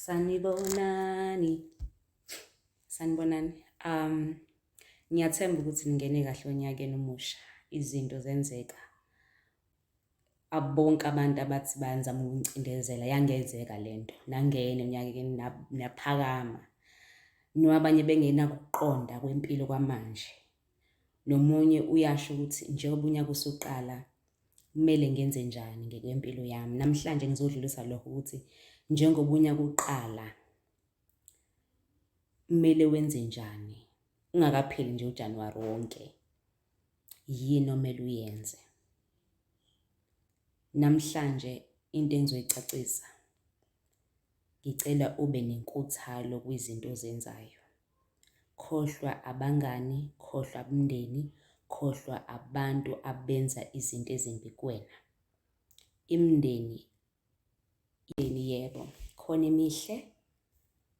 Sanibonani. Sanibonani. Ngiyathemba ukuthi ningene kahle onyakeni omusha. Izinto zenzeka. Bonke abantu abathi bayazama ukuncindezela yangenzeka lento. Nangena onyakeni naphakama. Noma abanye bengenakuqonda kwempilo kwamanje. Nomunye uyasho ukuthi njengoba unyaka usuqala kumele ngenze njani ngekwempilo yami. Namhlanje ngizodlulisa lokho ukuthi njengoba unyaka uqala kumele wenze njani ungakapheli nje uJanuwari wonke, yini omele uyenze. Namhlanje into engizoyicacisa, ngicela ube nenkuthalo kwizinto ozenzayo. Khohlwa abangani, khohlwa abomndeni, khohlwa abantu abenza izinto ezimbi kuwena. Imindeni imindeni yebo, khona emihle,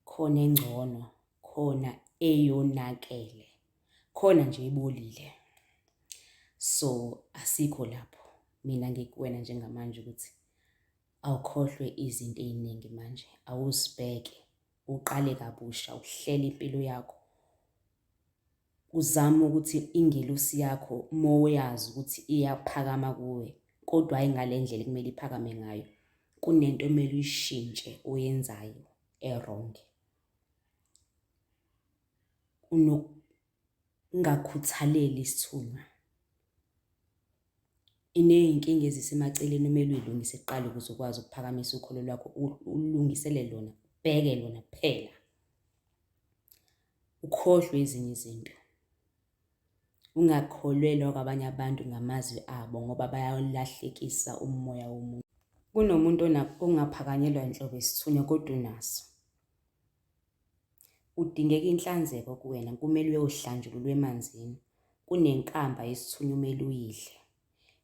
khona engcono, khona eyonakele, khona nje ebolile. So asikho lapho. Mina ngikuwena njengamanje ukuthi awukhohlwe izinto ey'ningi manje, awuzibheke uqale kabusha uhlele impilo yakho. Uzame ukuthi ingelosi yakho uma uyazi ukuthi iyaphakama kuwe kodwa hhayi ngale ndlela ekumele iphakame ngayo. Kunento omele uyishintshe oyenzayo e-wrong. Unokungakhuthaleli isithunywa. Iney'nkinga ezisemaceleni omele uy'lungise kuqala ukuze ukwazi ukuphakamisa ukholo lwakho ulungisele lona, ubheke lona kuphela. Ukhohlwe ezinye izinto. Ungakholelwa kwabanye abantu ngamazwi abo ngoba bayawulahlekisa umoya womuntu. Kunomuntu ongaphakanyelwa inhlobo isithunywa kodwa unaso. Kudingeka inhlanzeko kuwena, kumele uyohlanjululwa emanzini. Kunenkamba yesithunywa omele uyidle.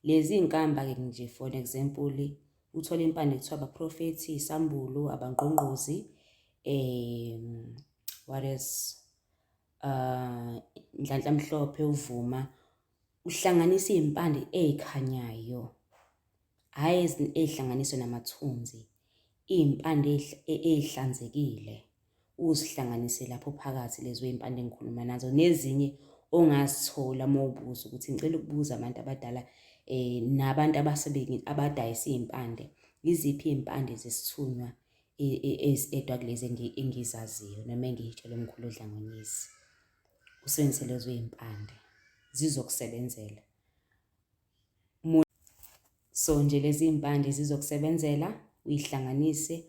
Lezi iy'nkamba-ke nje for an example, uthole impande kuthiwa abaprofethi, isambulo, abangqongqozi, what else? Nhlanhla Mhlophe, uvuma. Uhlanganisa iy'mpande ey'khanyayo, hhayi ey'hlanganiswe namathunzi, iy'mpande ey'hlanzekile. Uzihlanganise lapho phakathi lezo y'mpande engikhuluma nazo nezinye ongazithola uma ubuza ukuthi ngicela ukubuza abantu abadala nabantu abadayisa iy'mpande, yiziphi iy'mpande zesithunywa ezi-edwa kulezi engizaziyo noma engiy'tshelwe umkhulu uDlangonyezi. Usebenzise lezo y'mpande zizokusebenzela. So nje lezi iy'mpande zizokusebenzela uyihlanganise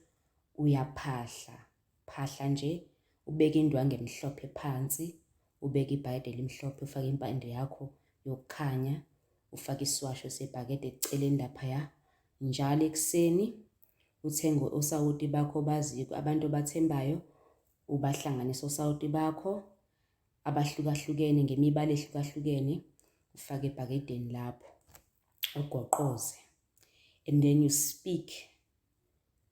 uyaphahla. Phahla nje ubeke indwangu emhlophe phansi, ubeke ibhakede elimhlophe, ufake impande yakho yokukhanya, ufake isiwasho sebhakede eceleni laphaya. Njalo ekuseni uthenge osawoti bakho obaziyo, abantu obathembayo, ubahlanganise osawoti bakho abahlukahlukene ngemibala ehlukahlukene, ufake ebhakedeni lapho, ugoqoze. And then you speak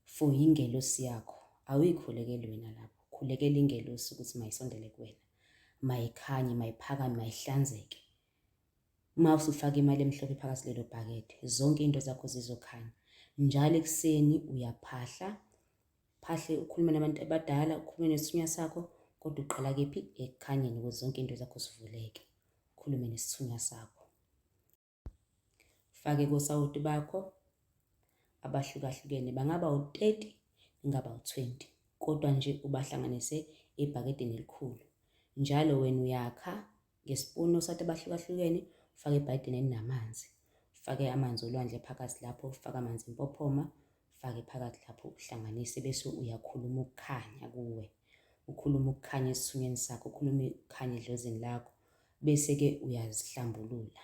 for ingelosi yakho. Awuyikhulekeli wena lapho, khulekela ingelosi ukuthi mayisondele kuwena, mayikhanye, mayiphakame, mayihlanzeke. Uma usufaka imali emhlophe phakathi lelo bhakede, zonke into zakho zizokhanya. Njalo ekuseni uyaphahla, phahle ukhulume nabantu abadala, ukhulume nesithunywa sakho, kodwa uqala kephi? Ekukhanyeni ukuze zonke into zakho zivuleke. Ukhulume nesithunywa sakho. Fake kosawoti bakho abahlukahlukene bangaba u-30 ingaba u-20 kodwa nje ubahlanganise ebhakedeni elikhulu. Njalo wena uyakha ngesipuni osawoti abahlukahlukene ufake ebhakedeni elinamanzi. Ufake amanzi olwandle phakathi lapho, ufake amanzi empophoma, ufake phakathi lapho uhlanganise bese uyakhuluma ukukhanya kuwe. Ukhuluma ukukhanya esithunyweni sakho, ukhulume ukukhanya edlozini lakho bese-ke uyazihlambulula.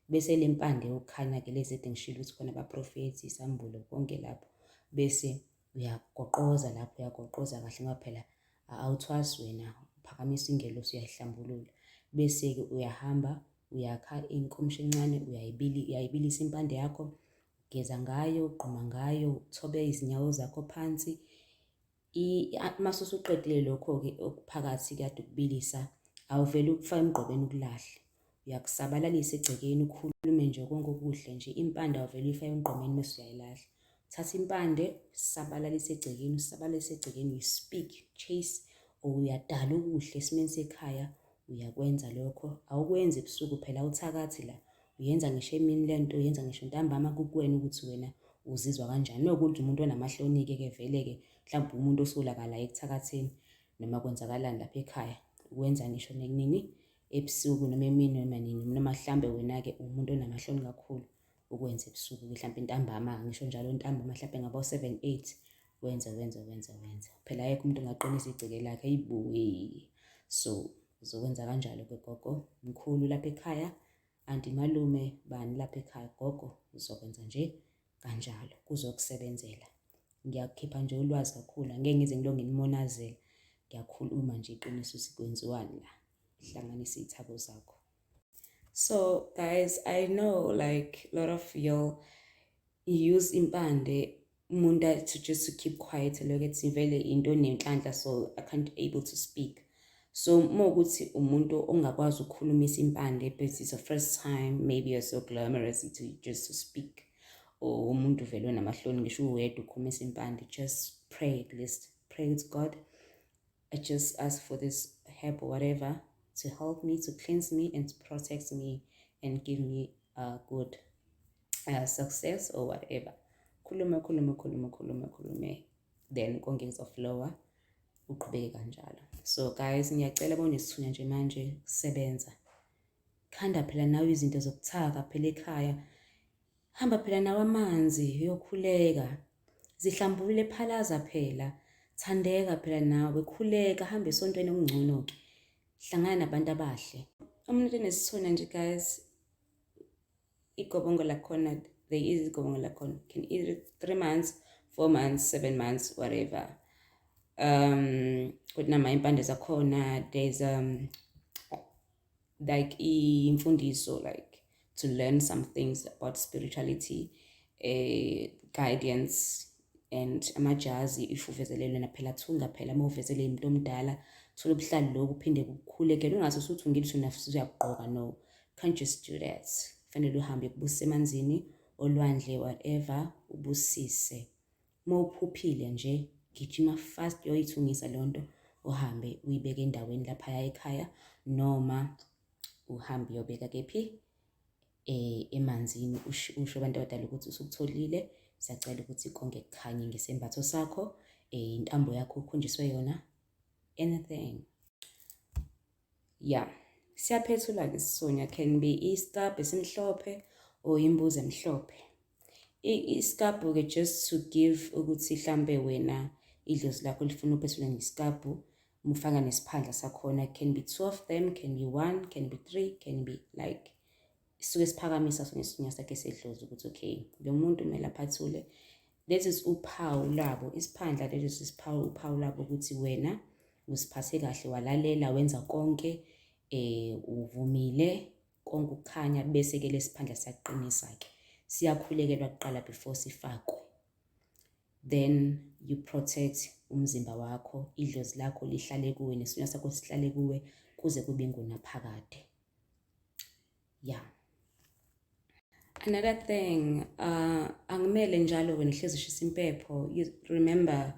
Bese le mpande yokukhanya-ke lezi ede ngishilo ukuthi khona abaprofethi, isambulo, konke lapho. Bese uyagoqoza lapho, uyagoqoza kahle ngoba phela awuthwasi wena, uphakamisa ingelosi uyayihlambulula. Bese-ke uyahamba uyakha inkomishi encane uyayibilisa impande yakho, ugeza ngayo, ugquma ngayo, uthobe izinyawo zakho phansi. Mase usuqedile lokho-ke okuphakathi kade ukubilisa, awuvele ukufake emgqobeni ukulahle. Uyakusabalalisa egcekeni ukhulume nje konke okuhle nje. Impande awuvele uyifake emgqomeni mese uyayilahla. Thatha impande usabalalise egcekeni, usabalalise egcekeni, you speak, chase or uyadala okuhle esimeni sekhaya, uyakwenza lokho. Awukwenzi ebusuku phela, awuthakathi la. Uyenza ngisho emini le nto, uyenza ngisho ntambama kukuwena ukuthi wena uzizwa kanjani. Mewukuthi umuntu onamahloni-ke ke vele-ke mhlawumbe umuntu osolakalayo ekuthakatheni noma kwenzakalani lapha ekhaya, ukwenza ngisho nini ebusuku noma emini noma nini, noma mhlambe wena-ke umuntu onamahloni kakhulu ukwenza ebusuku mhlampe ntambama, ngisho njalo ntambama mhlampe ngabo 7 8 wenze wenze wenze wenze. Phela ayekho umuntu ongaqinisa igceke lakhe ayibuye. So uzokwenza kanjalo ke gogo, mkhulu lapha ekhaya, anti malume bani lapha ekhaya, gogo uzokwenza nje kanjalo kuzokusebenzela. Ngiyakukhipha nje ulwazi kakhulu, angeke ngize ngilokhu nginimonazela. Ngiyakhuluma nje iqiniso ukuthi kwenziwani la. Hlanganisa iy'thako zakho. So guys, I know like a lot of y'all use impande umuntu to just to keep quiet, lokhu ethi vele into nenhlanhla, so I can't able to speak. So uma ukuthi umuntu ongakwazi ukukhulumisa impande, but it's the first time, maybe you're so glamorous to just to speak, or umuntu vele onamahloni ngisho uwedwa ukhulumisa impande, just pray, at least pray to God. I just ask for this help or whatever to help me, to cleanse me and to protect me and give me a good success or whatever. Khulume, khulume, khulume, khulume, khulume, then konke kuzoflowa, uqhubeke kanjalo. So guys, ngiyacela bonesithunya nje manje sebenza. Khanda phela nawe izinto zokuthaka phela ekhaya. Hamba phela nawe amanzi uyokhuleka. Zihlambulule, phalaza phela. Thandeka phela nawe, khuleka, hamba esontweni okungcono-ke. Hlangana nabantu abahle. Umuntu onesithunya nje guys, igobongo lakhona, there is igobongo lakhona, can either 3 months, 4 months, 7 months, whatever. Kunama impande zakhona, there's like imfundiso, like to learn some things about spirituality, guidance and amajazi. If uvezelelwe na phela, thunga phela uma uvezele umuntu omdala, thola ubuhlali lobu uphinde kukhulekele, ungaze usuthungile uthi uyakugqoka. No, can't just do that. Fanele uhambe kubusise emanzini, olwandle, whatever, ubusise. Uma uphuphile nje, gijima fast uyoyithungisa leyo nto, uhambe uyibeke endaweni laphaya ekhaya, noma uhambe uyobeka kephi, emanzini, usho abantu abadala ukuthi usukutholile, siyacela ukuthi konke kukhanye ngesembatho sakho, intambo yakho ukhonjiswe yona, anything. Yeah, siyaphethula-ke isithunya, can be isikabhu esimhlophe or imbuzi emhlophe. Isikabhu-ke just to give ukuthi hlambe wena idlozi lakho lifuna uphethule ngesikabhu, mufaka nesiphandla sakhona, can be two of them, can be one, can be three, can be like sisuke siphakamisa sona isithunya sakhe sedlozi ukuthi okay, lo muntu kumele aphathule. That is uphawu lwabo, isiphandla, that is isiphawu, uphawu lwabo ukuthi wena uziphathe kahle, walalela, wenza konke, uvumile konke ukukhanya, bese ke lesiphandla siyaqinisa ke. Siyakhulekelwa kuqala before sifakwe. Then you protect umzimba wakho, idlozi lakho lihlale kuwe, nesithunywa sakho sihlale kuwe kuze kube ngunaphakade. Yeah. Another thing, angimele njalo wena uhlezi ushisa impepho. You remember,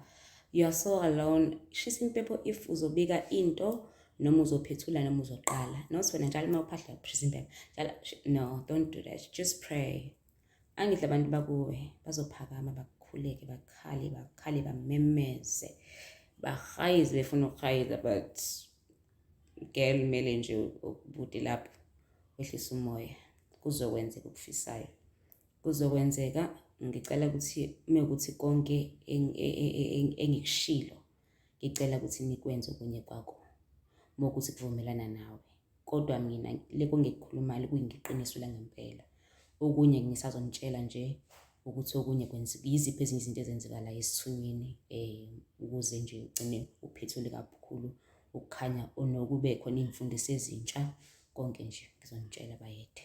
you are so alone. Shisa impepho if uzobika into noma uzophethula noma uzoqala. Not wena njalo uma uphahla ushisa impepho. Njalo, no, don't do that. Just pray. Angidla abantu bakuwe bazophakama, bakukhuleke, bakhale, bakhale, bamemeze, bahayize befuna ukuhayiza, but girl, kumele nje ubude lapho wehlisa umoya, kuzokwenzeka okufisayo, kuzokwenzeka. Ngicela ukuthi mekuthi konke engikushilo, ngicela ukuthi nikwenze okunye kwakho mokuthi kuvumelana nawe, kodwa mina leko ngikukhulumayo kuyingiqiniso langempela. Okunye ngisazonitshela nje ukuthi okunye kwenzeka yiziphi ezinye izinto ezenzekalayo esithunyweni, ukuze nje ugcine uphethule kakhulu ukukhanya, onokube khona iy'mfundiso ezintsha, konke nje ngizonitshela bayethe.